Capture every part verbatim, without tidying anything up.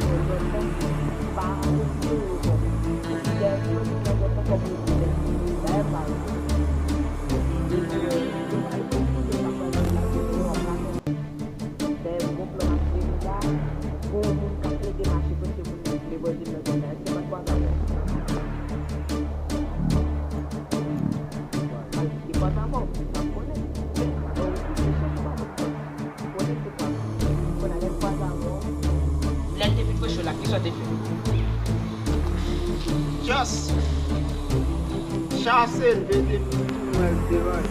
yo nan zòn nan, pa konsidere yo kòm lidè, yo nan zòn nan kòm lidè. Dayè pa yo. Yo di yo, yo pa yo konsidere yo pa pral nan zòn nan. Dayè, m gon plan m ap kreye la. Gon moun k ap plede mache prese moun levanjil nan zòn nan. Èske m ap kwaze avè l? Al, li kwaze avè w, m p ap konnen. Men, bon, ou di se chans ou pa konn. Konnen se pa. Konnen lè l kwaze avè w. Lè l te vin preche w la, kisa w te fè? Just chase l, mete m tou wè l devan.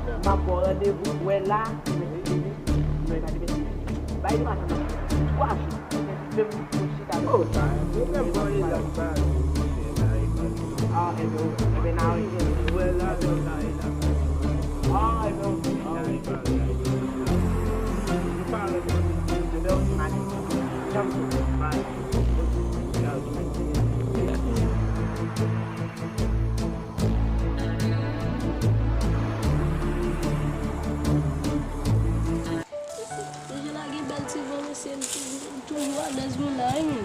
M ap ba w randevou pou wè la, mèkredi, mèkredi, bay li maten, twa jou, menm pou chita. Oh, pa gen pwoblèm, bon, li la, li pa. Ah, enben, enben, n a wè. Wè la, wè la, wè la. Ah, enben, ok. Ah, li pa la. Li pa la. Enben, ok, maten. Janm sou. Bye. Mesye, la gen bèl ti van, mesye, m toujou, m toujou alèz, mwen la, wi, men.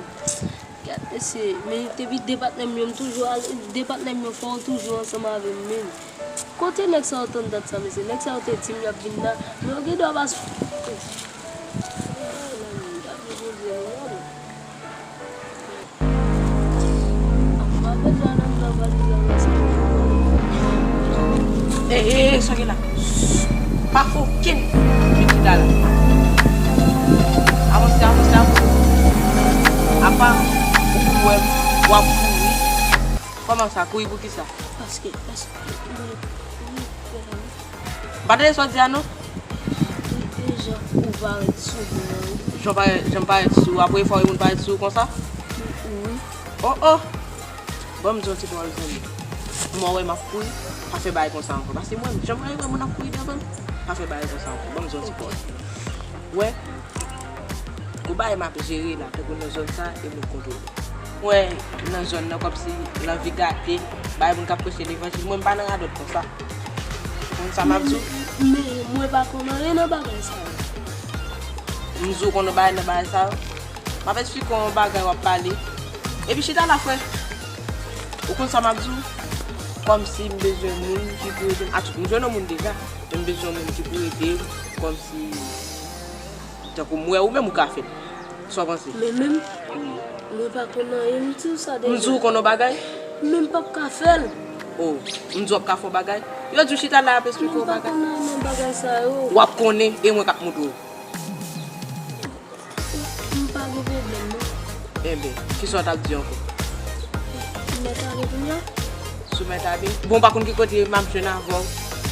Gad, mesye, men depi de patnè m yo, m toujou al-, de patnè m yo fò, yo toujou ansanm avè m, men. Kote nèg sa yo tann dat sa, mesye? Nèg sa yo te di m y ap vin la, men yo gen dwa pa s-, Ey, ey, ey, sa gen la? Pa fè okenn piti la. Avanse, avanse, avanse. Apa, ou wè, w ap kouri. Kòman sa? Kouri pou kisa? Paske, paske, M pa tande sa w di a non. E, e jan ou parèt sou mwen an, wi. Jan w parèt, jan m parèt sou ou, apre fò yon moun parèt sou ou konsa? Wi. Oh, oh! Ban m di yon ti pawòl zanmi. Mwen wè m ap kouri, pa fè bagay konsa ankò. Paske mwen, jan m wè moun ap kouri devan m, pa fè bagay konsa ankò. Ban m di yon ti pawòl. Wè, gon bagay m ap jere la, tankou nan zòn sa, e moun kontwole. Mwen nan zòn nan kòmsi lanvi gate, bay moun k ap preche levanjil, mwen m pa nan radòt konsa. Ou konn sa m ap di w? Men mwen pa konn anyen nan bagay sa yo. M di w konn yon bagay nan bagay sa yo? M ap esplike w yon bagay w ap pale. Epi chita la frè. Ou konn sa m ap di w? Kòmsi m bezwen moun ki pou ede m. Atout, m jwenn yon moun deja. M bezwen yon moun ki pou ede m, kòmsi, tankou m wè ou menm ou ka fè l. Sa w panse? Men menm, mwen pa konn anyen, m di w sa deja. M di w konn yon bagay? Men m p ap ka fè l. O, m di w ap ka fè yon bagay? Yo di w chita la ap esplike yon bagay. Mwen pa konn anyen nan bagay sa yo. W ap konnen, e mwen k ap montre w. M pa gen pwoblèm, non. Enben, kisa w t ap di ankò? M mèt ale kounye a? Si w mèt ale? Bon, w pa konn ki kote m ap jwenn avè w.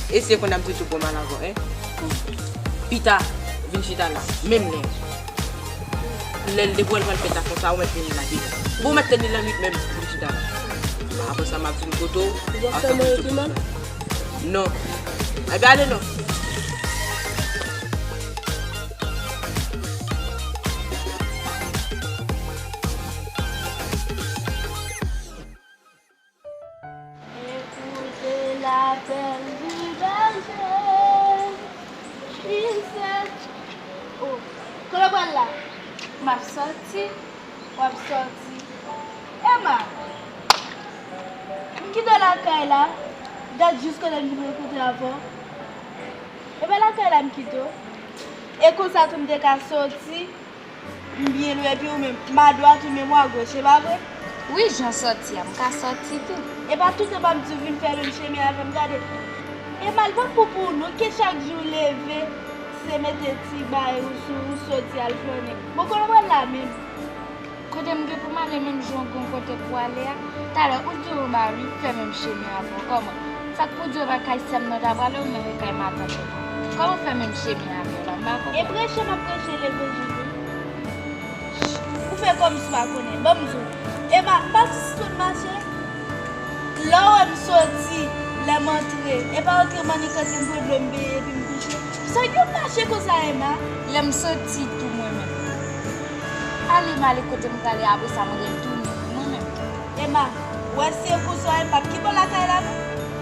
Eseye konn ap di tou pou m al avè w, en? Pita, vin chita la, menm lè. Lè l depi w wè l pral fè sa konsa, ou mèt teni la deja. Bon, ou mèt teni l nan nwit menm, vin chita la. Apre sa, m ap vin kote w. Ou ap fè mwen epi mal? Non. Ebyen, ale non. Écoutez l'appel du berger. Il se... Oh, kote w pral la? M ap sòti. W ap sòti. Emma, m kite w lakay la. Gad jis kote m vin rankontre avè w. E pa lakay la m kite w. E konsa tou m te ka sòti. M byen lwen epi ou menm, m adwat ou menm ou agoch, e pa vre? Wi, jan w sòti a, m ka sòti tou. E pa tout tan m ap di w vin fè menm chemen avè m, gade. E mal bon pou pou ou non, ke chak jou w leve, se mete ti bagay ou sou ou, sòti al flannen. Bon, kote w pral la menm? Kote m gen pou m ale, menm jan w gen yon kote pou w ale a, talè ou di w ba wi, fè menm chemen avè w, kòman? Sa k pou di w e pa kay sè m nan w ta prale, ou menm e kay matant ou? Kòman w fè menm chemen avè l la? M pa konprann. E preche m ap preche levanjil wi. Ou fè kòmsi w pa konnen. Ban m di w. Emma, m pa sispann mache. Lè w wè m soti, lè m antre, e pa antre m annik antre m pran dlo m benyen epi m kouche. Sa k yo mache konsa, Emma? Lè m soti tou mwen menm. Ale m ale kote m prale, apre sa m retounen mwen menm. Emma, w wè si e konsa w ye, m p ap kite w lakay la non.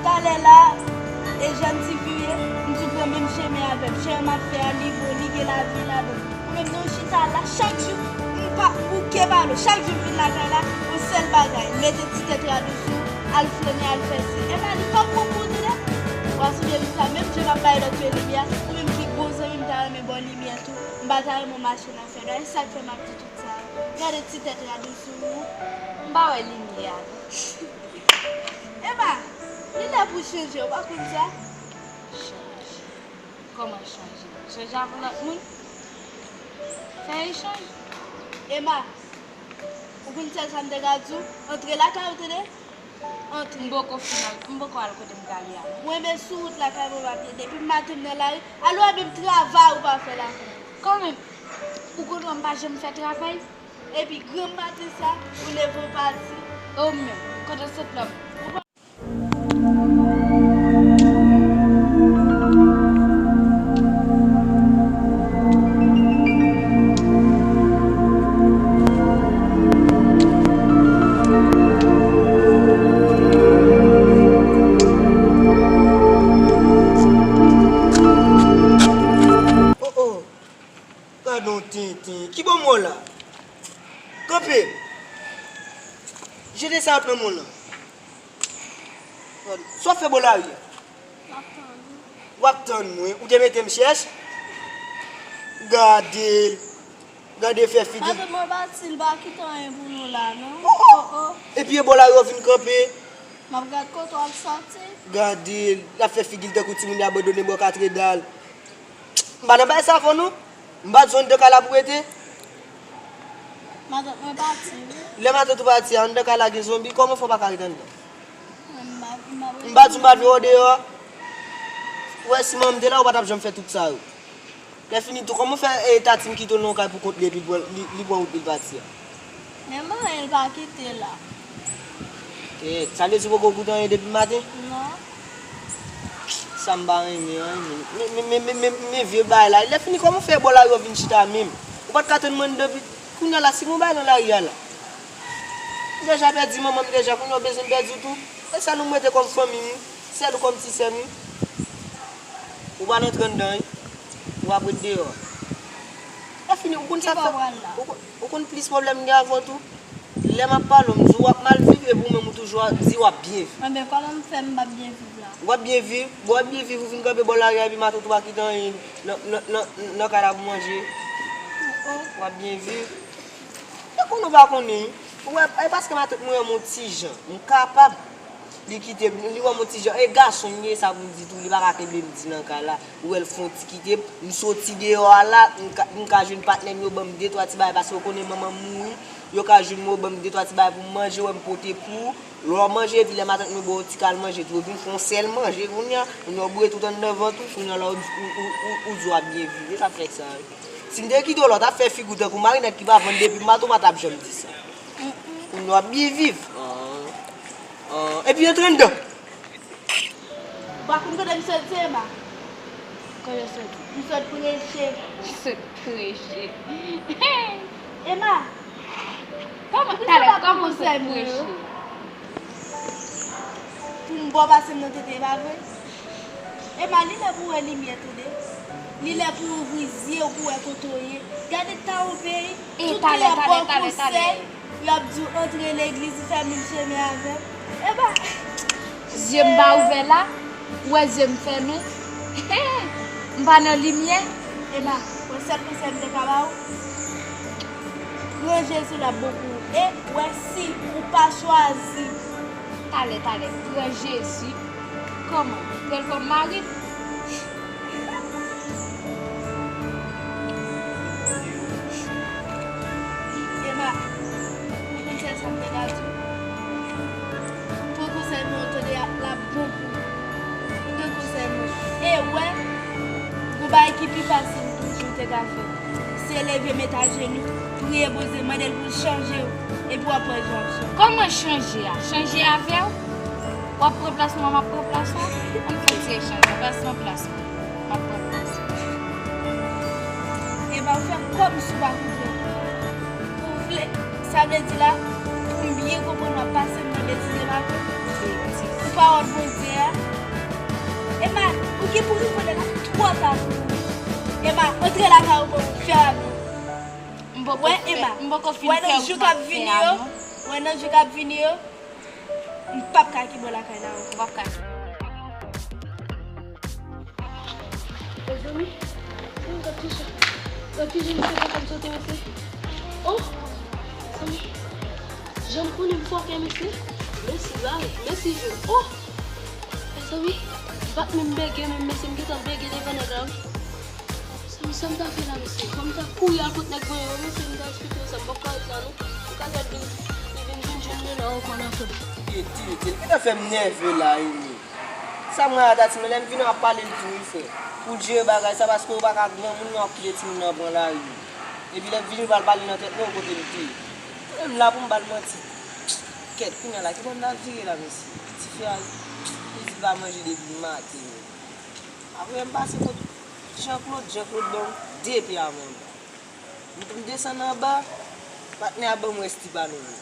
Talè la, e jan ti fi ye, m di w pran menm chemen avè m. Chemen m ap fè a, li bon, li gen lavi ladan l. Ou menm non, w chita la, chak jou, m pa bouke pale w. Chak jou m vin lakay la, yon sèl bagay, mete ti tèt radou sou w, al flannen, al fè si. Emma, li p ap bon pou ou tande. W a sonje m di sa, menm jan m ap bay lòt yo limyè, ou menm ki bon zanmi m ta renmen ba w limyè tou, m pa ta renmen w mache nan fè dwa. E sa k fè m ap di tout sa yo. Gade ti tèt radou sou ou. M pa wè limyè a non. Emma, li lè pou w chanje, ou pa konn sa? Chanje? Kòman chanje? Chanje avè lòt moun? Fè echanj? Emma, ou konn sèl sa m te ka di w? Antre lakay ou tande? Antre. M poko fin al, m poko al kote m prale a non. Mwen men sou wout lakay mwen m ap ye. Depi maten m nan lari, al wè menm travay ou pa fè lakay. Kanmenm, ou konn wè m pa janm fè travay? Epi granm maten sa, ou leve w pati. E ou menm, kote w sot la? Oh, oh. Gadon tenten. Kibò m wè w la? Kanpe! Jete sa ap nan men w lan. Sa w ap fè bò lari a? W ap tann ou. W ap tann mwen. Ou te mete m chèch? Gade l. Gade fè figi. Matant mwen pati, l pa kite anyen pou nou la, non. Oh, oh. Oh, oh. Epi e bò lari w vin kanpe. M ap gad kote w ap sòti. Gade l. L ap fè figi l tankou timoun y abandone bò katredal. M pa nan bay sa avè w non. M pa di w anndan kay la pou w rete. Matant mwen pati wi. Lè matant ou pati a, anndan kay la gen zonbi, kòman w fè w pa ka ret anndan? Mwen m pa, m pa vle. M pa di w m pa vle wè w deyò. Ou wè si manman m te la, ou pa t ap janm fè tout sa yo. Lè fini tou, kòman w fè e Tatim kite w nan yon kay pou kont li epi l pran, li, li pran wout li l pati a? Men mwen, l pa kite la. Kèt, sa vle di ou poko goute anyen depi maten? Non. Sa m pa renmen an, men, men, men, men, men, men vye bagay la. Lè fini, kòman w fè bò lari w vin chita menm? Ou pa t ka tann mwen depi kounye a la, si gon bagay nan lari a la. M deja pèdi manman m deja, kounye a w bezwen m pèdi w tou. E sèl ou m rete kòm fanmi m, sèl ou kòm ti sè m wi. Ou pral antre anndan wi. Ou ap ret deyò. Lè fini, ou konn sa fè, ou konn, ou konn plis pwoblèm m gen avè w tou. Lè m ap pale w, m di w w ap mal viv, epi ou menm ou toujou ap di w ap byen viv. Enben, kòman m fè m p ap byen viv la? W ap byen viv? Bon, w ap byen viv, ou vin kanpe bò lari a, epi matant ou pa kite anyen nan, nan, nan, nan kay la pou manje. Oh, oh. W ap byen viv? E konnen w pa konnen, wi. Ou wè, e paske matant mwen wè m yon ti jan. M kapab. Li kite m, li wè m yon ti jan. E gason m ye, sa pou m di tou, li pa ka kenbe m di nan kay la. Ou wè l fè yon ti kite m, m soti deyò a la, m ka, m ka jwenn patnè m yo ban m de twa ti bagay, paske yo konnen manman m mouri, yo ka jwenn mwen, yo ban m de twa ti bagay pou m manje, wè m pote pou ou. Lè w manje, epi lè matant mwen ba w ti kal manje tou, epi m fè yon sèl manje, kounye a, kounye a w boure tout anndan vant ou, kounye a la ou, ou, ou, ou, ou di w ap byen viv. E sa fè sa, wi. Si m te kite w la, w t ap fè figi w tankou marinèt ki pa vann depi maten, w pa t ap janm di sa. Kounye a w ap byen viv. An, an, epi antre anndan. Ou pa konn kote m sot ye, Emma? Kote w sot? M sot preche. Sot preche. Emma, kòman, talè, kòman w sot preche? Pou m ba w pase m nan tete, pa vre? Emma, li lè pou w wè limyè, tande. Li lè pou w ouvri zye w pou w wè kote w ye. Gade ta yon peyi, tout peyi ap ba w konsèy. Y ap di w antre legliz, ou fèmen chemen avè m. Eba, zye m pa ouvè la, ou wè zye m fèmen. M pa nan limyè. Eba, wè sèl konsèy m te ka ba w, pran Jezi, l ap bon pou ou. E wè si ou pa chwazi. Talè, talè, pran Jezi. Kòman? Pran l kòm mari m? Ema, ou konn sèl sa m te ka di w? Pran konsèy mwen an, tande, l ap bon pou ou. Pran konsèy mwen. E wè, gon bagay ki pi fasil toujou w te ka fè, se leve, met ajenou, priye Bondye, mande l pou l chanje w, epi w ap wè jan w ap chanje. Kòman chanje a? Chanje avè w? W ap pran plas mwen, m ap pran plas ou? Ann fè ti echanj, w ap pran plas mwen, m ap pran plas ou. Eba, ou fè kòmsi w pa konprann. Ou vle, sa vle di la, pou m byen konprann, w ap pase m nan betize, pa vre? Pou pawòl Bondye a. Ema, ou gen pou rive la twò ta pou ou. Ema, antre lakay ou, bon, fè a nou. M poko fè, m poko fin fè ou pa fè a, non. Wè nan jou k ap vini yo, m p ap ka kenbe w lakay la ankò. Ou p ap ka. Mezanmi, hmm, gad kijan, gad kijan misye kontan sote, mesye. Oh, mezanmi, jan m konnen m fòkè, mesye. Mèsi, Gary, mèsi, Jim. Oh, mezanmi, m pa t menm bege, menm, mesye, m gentan bege devan nèg la, wi. Sa m, sa m ta fè la, mesye? Fò m ta kouri al kot nèg mwen yo, mesye, m ta eksplike yo sa, m p ap ka ret la, non. M ka fè vin, li vin, vin jwenn mwen la ankò nan fè. Tire, tire, tire. Li gentan fè m nève la, wi, men. Sa m wè a, Tati, men lè m vini, w ap pale l tou, wi, frè. Pou l jere bagay sa, paske w pa ka granmoun, w ap kite timoun nan pran lari. Epi lè m vini, w pral pale nan tèt mwen, kote l te ye. Mwen menm la pou m ba l manti. Kèt, kounye a la, ki bò m ta vire la, mesye? Ti frè a, li di l pa manje depi maten, men. Apre, m pase kot Jean Claude, Jean Claude ban m de pye a manda. M, m desann anba, patnè a ban m rès ti pa nou yo.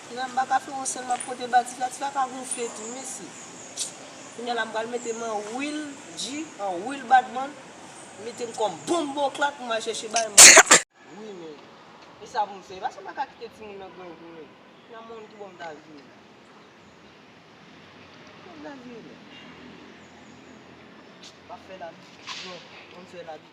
Kounye a m pa ka fè yon sèl m ap pote ba tifi a, tifi a ka gonfle tou, mesye. Kounye a la, m pral mete m an wil G, an wil Batman, mete m kòm bonboklat pou m al chèche bay mwen. Wi, men. E sa pou m fè? Paske m pa ka kite timoun nan grangounen. Nan moun ki bò m ta vini. Bò m ta vini. M ap fè lavi. Bon, m fè lavi.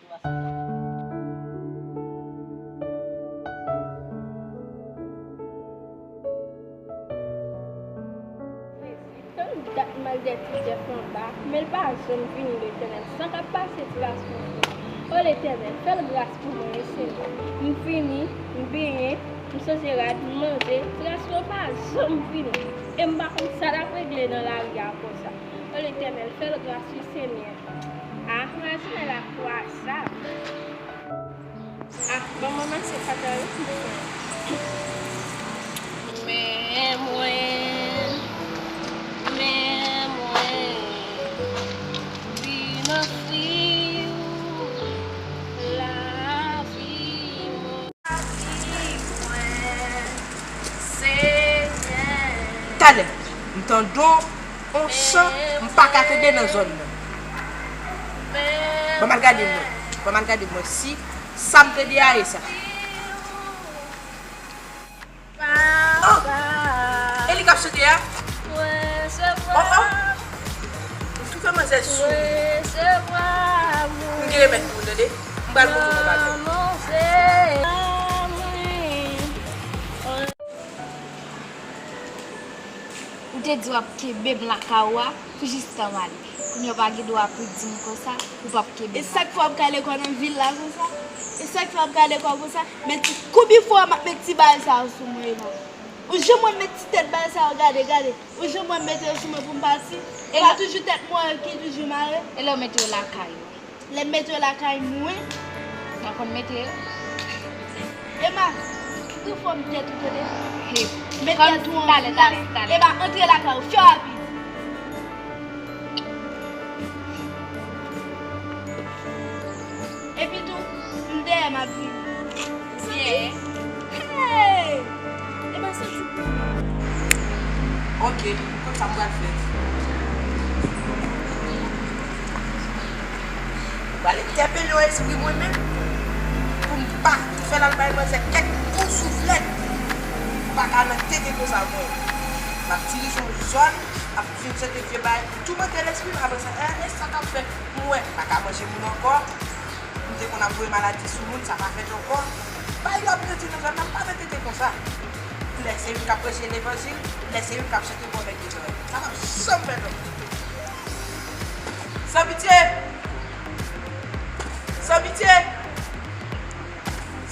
Tann dat m al dèyè ti Jèf anba, men l pa janm vini, Letènèl. Sa k ap pase ti gason an? O Letènèl, fè l gras pou mwen, wi, Senyè. M vini, m benyen, m sonje rad, m manje, ti gason an pa janm vini. E m pa konn sa l ap regle nan lari a konsa. O Letènèl, fè l gras, wi, Senyè. A, imajine l ak twa zam. Ah, ban mwen mache pata yo. Men mwen, men mwen, vin ofri w lavi mwen, Senyè. Talè, m tande yon chan, m pa ka tande nan zòn nan. Ban m al gade mwen, ban m al gade mwen si sa m tande a e sa. K ap chante a? Mwen se vwa. Oh, oh. M tou fè manzè sou. Mwen se vwa. M gen remèd pou ou, tande. M pral montre w yon bagay. Ou te di w ap kenbe m lakay ou a pou jistan m ale. Kounye a w pa gen dwa pou di m konsa, ou p ap kenbe m. E sa k fè w ap kale kò nan vil la konsa? E sa k fè w ap kale kò konsa? Men ti, konbyen fwa m ap met ti bal sa yo sou mwen la? Ou janm wè m met ti tèt bal sa yo, gade, gade. Ou janm wè m mete yo sou mwen pou m pati? E pa toujou tèt mwen ki toujou mare? E lè w mete yo lakay ou? Lè m mete yo lakay mwen. Mwen konn mete yo. Ema, ki fòm tèt ou tande? Mete tèt ou anflas. Ema, antre lakay ou, fè rapid. Epi tou, m dèyè m ap vini. Santi? Hey! Ema, santi. Ok, konn sa m pral fè. M pral entèpele yon espri mwen menm pou m pa fè l al bay manzè kèk bon souflèt. M pa ka nan tete konsa mwen. M ap dirije yon zòn, ap vin chante vye bagay pou toumante lespri m. Apre sa, e, e sa k ap fèt? M wè, m pa ka manje moun ankò. M te konn ap voye maladi sou moun, sa pa fèt ankò. Bay lòt rete nan zòn nan, pa nan tete konsa. Lè se yon k ap preche levanjil, lè se yon k ap chante pwovèb de Jewèl. Sa p ap janm fèt ankò. San pitye! San pitye!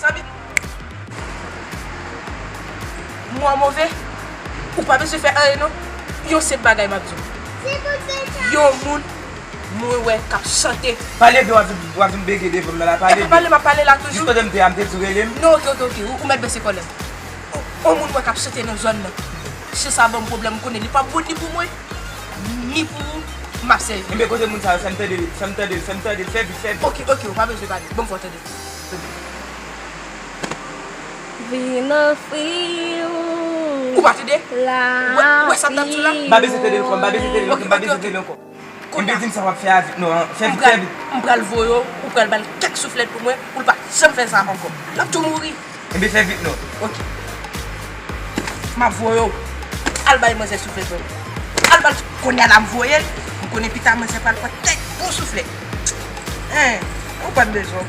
San pitye! Mwen move, ou pa bezwen fè anyen non. Yon senp bagay m ap di w. Yon moun mwen wè k ap chante. Pale byen, w ap vin, w ap vin bege devan m nan la, pale byen. E pa pale m ap pale la toujou. Jis pandan m te a, m te di w rele m. Non, ok, ok, ok, ou, ou mèt bese kòlè m. On, on moun mwen k ap chante nan zòn nan. Chans sa ban m pwoblèm, m konnen li p ap bon ni pou mwen, ni pou ou, m ap sèvi. Enben, kote moun sa yo? Fè m tande l, fè m tande l, fè m tande l, fè vit, fè vit. Ok, ok, ou pa bezwen pale. Bon, fò tande. Vin ofri ou. Ou pa tande? Ou wè, ou wè sa m t ap di w la? M pa bezwen tande l ankò, m pa bezwen tande l ankò, m pa bezwen tande l ankò. Kounye a. Enben, di m sa w ap fè avèk nou an. Fè vit, fè vit. M pral voye w, ou pral ba l kèk souflèt pou mwen, pou l pa janm fè sa ankò. L ap tou mouri. Enben, fè vit non. Ok. M ap voye w. Al bay manzè souflèt mwen. Al ba l. Kounye a la m voye l. M konnen pita manzè pral pran kèk bon souflèt. Hein, ou pa t bezwen.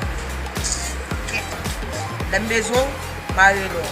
Lè m bezwen w, m a rele w.